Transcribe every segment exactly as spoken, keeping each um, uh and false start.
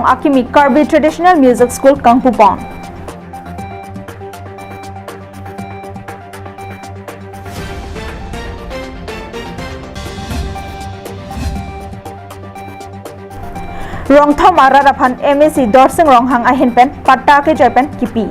Akimi Karbi Traditional Music School kangpupon. Rongthom arat aphan M A C Dorsing Ronghang ahin pen patta kejoi pen kipi.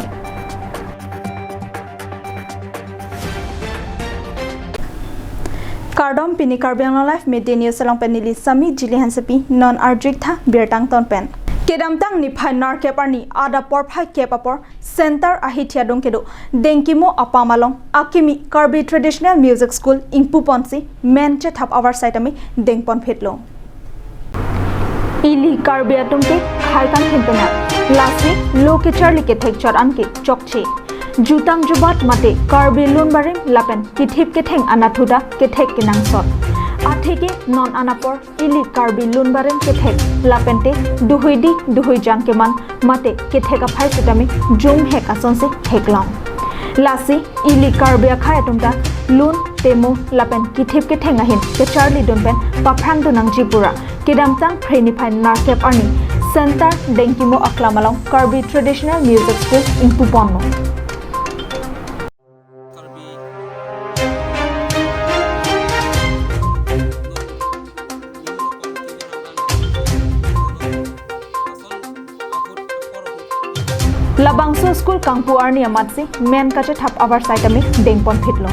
Kardom, pini Karbi Anglong Live Midday News along pen neli Sami Jili Hansepi, non arju-ik tha birta angton pen. Kedamtang niphai nerkep arni adap porphai kep apor Center ahithi adung kedo Dengkimo apam along Akimi Karbi Traditional Music School ingpuponsi men chethap avarsai tame dengponphitlo. Ili Karbi atum ke khei kangthin penang. Lasi lo kecharli kethek chot an ke chokche. Jutang jubat mate Karbi lun barim lapen kithip ketheng anatthu ta kethek kenangsot. Atheke non anapor ili Karbi lun barim kethek lapente duhuidi duhuijang keman mate kethek aphai sitame jumhek asonsi theklong. Lasi ili Karbi akhei atum ta lun temo lapen kithip ketheng ahin kecharlidun pen paphrangdun nangji pura kedamtang phre niphai nerkep arni Center Dengkimo aklam along Karbi Traditional Music School ingpuponlo. Karbi. Labangso school kangpu arni amatsi men kachethap avarsai tame dengponphitlo.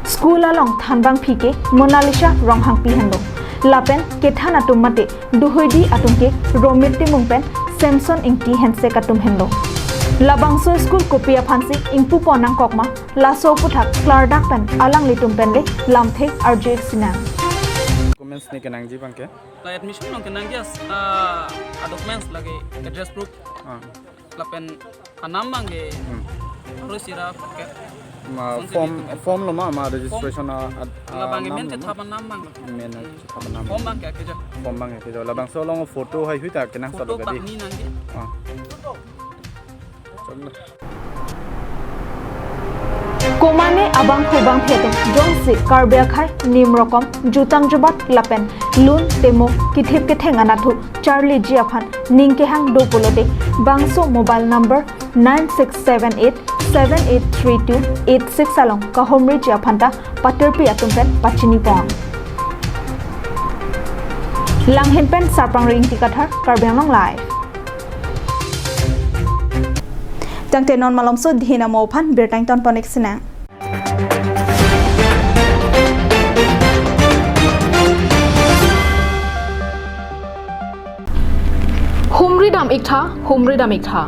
School along thanbangpi ke Monalisa Ronghangpi henlo. Lapen kethan atum mate duhuidi atum ke Romit Timung pen Samson Ingti Hensek atum henlo. Labangso school kopi aphansi ingpupon nangkok ma, laso aphuthak klardak pen alanglitum pen le lamthe arju-ik sinang. Documents ni kenangji abang ke? La admission along kenangji as, ah, a documents lagi address proof. Ah. Lapen anam abang ke Hmm. Rosira packet. Ma Song form, sini form lo ma, ma registration a, a, a Labang ke nam men lo ma? Chethap anam abang lo. Men Hmm. chethap anam. Form abang ke keja. Form abang ke keja. Labangso along photo heihui ta kenangsot Photo lo kadi. Patni nangji. Ah. Chalo. Komane abangphu bangphi atum jongsi Karbi akhei nim rokom jutang jubat lapen lun temo kithip ketheng anatthu charliji aphan ning kehang do pulote bangso mobile number nine six seven eight seven eight three two eight six along kahomriji aphan ta patirpi atum pen pachinipon. Langhin pen Sarpangri Ingti Kathar, Karbi Anglong Live. Tangte non malomso dihin amo aphan birta ingtonpon-ik sinang. Humri dam-ik tha, humri dam-ik tha.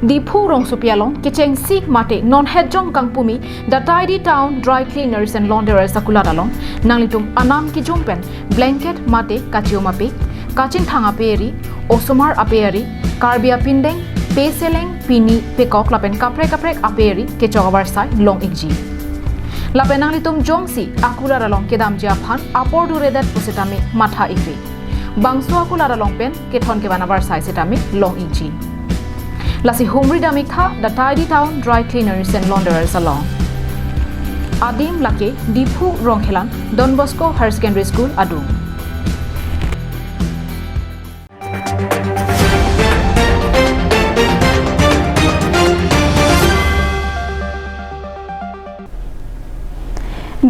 Diphu rongsopi along kechengsi mate non hetjong kangpumi The Tidy Town Dry Cleaners and Launderers akulat along nanglitum anam kijung pen blanket mate kachium apik, kachingthang ape eri, osomar ape eri, Karbi apindeng, peseleng, pini, pekok lapen kaprek kaprek ape eri kechok avarsai long-ikji. Lapen nanglitum jongsi akulat along kedamji aphan apor duredet pusitame matha-ikri. Bangso akulat along pen kethon kevan avarsai sitame long-ikji. Lasi humri dam-ik tha The Tidy Town Dry Cleaners and Launderers along. Adim lake Diphu Rongkhelan, Don Bosco Higher Secondary School adung.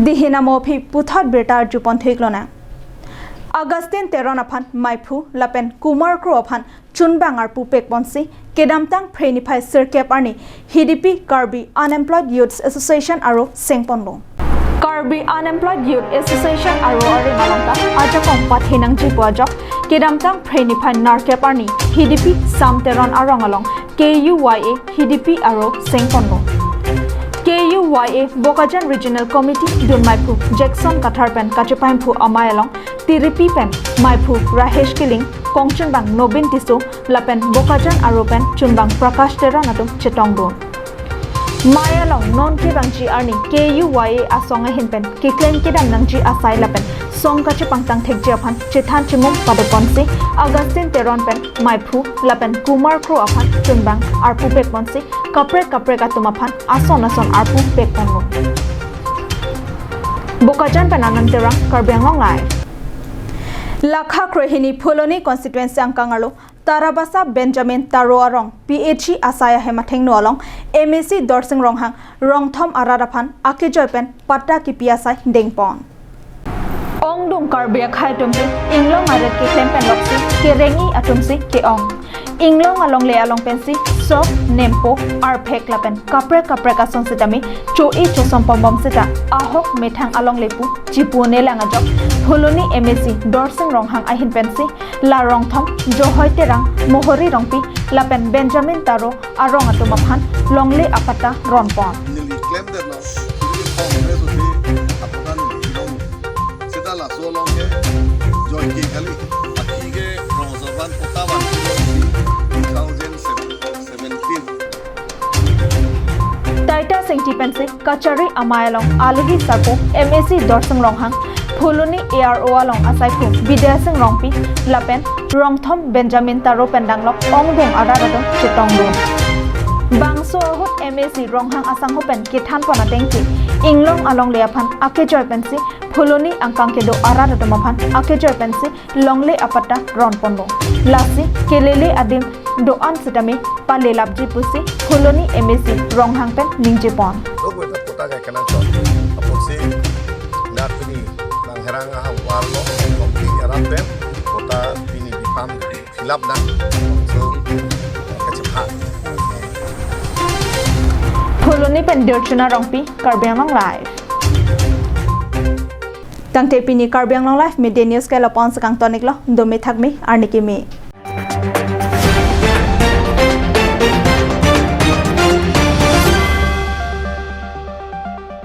Dihin amo aphi puthot birta arjupon thu-ik lonang. Augustine Teron aphan maiphu lapen Kumar Kro aphan chunbang arpu pekponsi kedamtang phre niphai sirkep arni Hidipi Karbi Unemployed Youths Association aro sengponlo. Karbi Unemployed Youth Association aro areng along ta ajakong pathenangji pu ajok kedamtang phre niphai nerkep arni Hidipi Sam Teron arong along K U Y A Hidipi aro sengponlo. K U Y A Bokajan Regional Committee dun maiphu Jackson Kathar pen kachepamphu amei along tiripi pen maiphu Rahesh Killing, kongchunbang Nobin Tisso lapen Bokajan aro pen chunbang Prakash Teron atum chetongdun. Mei along non kevangji arni K U Y A asong ahin pen keklem kedam nangji asai lapen song kachepangtang thekji aphan chethan chimum padoponsi Augustine Teron pen maiphu lapen Kumar Kro aphan chunbang arpu pekponsi kaprek kaprek atum aphan ason ason arpu pekponlo. Bokajan pen Anand Terang, Karbi Anglong Live. Lakha kroihini Phuloni constituency angkang arlo Tarabasa Benjamin Taro arong P H E asai ahem athengno along M A C Dorsing Ronghang rongthom arat aphan akejoi pen patta kipi asai dengpon. Ongdung Karbi akhei atum ke inglong aret keklem pen loksi kereng-i atum si ke-ong. Inglong alongle along pensi sok, nempo, arphek lapen kaprek kaprek ason sitame cho-i chosom pombom sita ahok methang alongle pu chipu nelang ajok Phuloni M A C Dorsing Ronghang ahin pensi la rongthom Johoi Terang, Mohori Rongpi lapen Benjamin Taro arong atum aphan longle apatta ronpon. Neli klemdetlo, neli Congress usi aputan neli long. Seta laso along ke join ke kali. Aphi ke rong hajar van patta van two thousand seventeen. Taita Singti pensi kachari amei along alohi sarpo M A C Dorsing Ronghang, Phuloni A R O along asaiphu Bidya Sing Rongpi lapen rongthom Benjamin Taro pen danglok ongdung arat atum chetongdun. Bangso ahut M A C Ronghang asangho pen kethanpon ateng ke inglong alongle aphan akejoi pensi Phuloni angkang kedo arat atum aphan akejoi pensi longle apatta ronponlo. Lasi kelele adim do-an sitame palelapji pusi Phuloni M A C Ronghang pen ningjepon. Lok weta patta kaikelang chot. Apotsi dak pini nang herang ahang warlo, longki arat pen patta pini bipam fill up nang. So, kachepha. Phuloni pen Dirchuna Rongpi, Karbi Anglong Live. Tangte pini Karbi Anglong Live Midday News ke la-an si kangton-iklo, dome thakme, arni keme.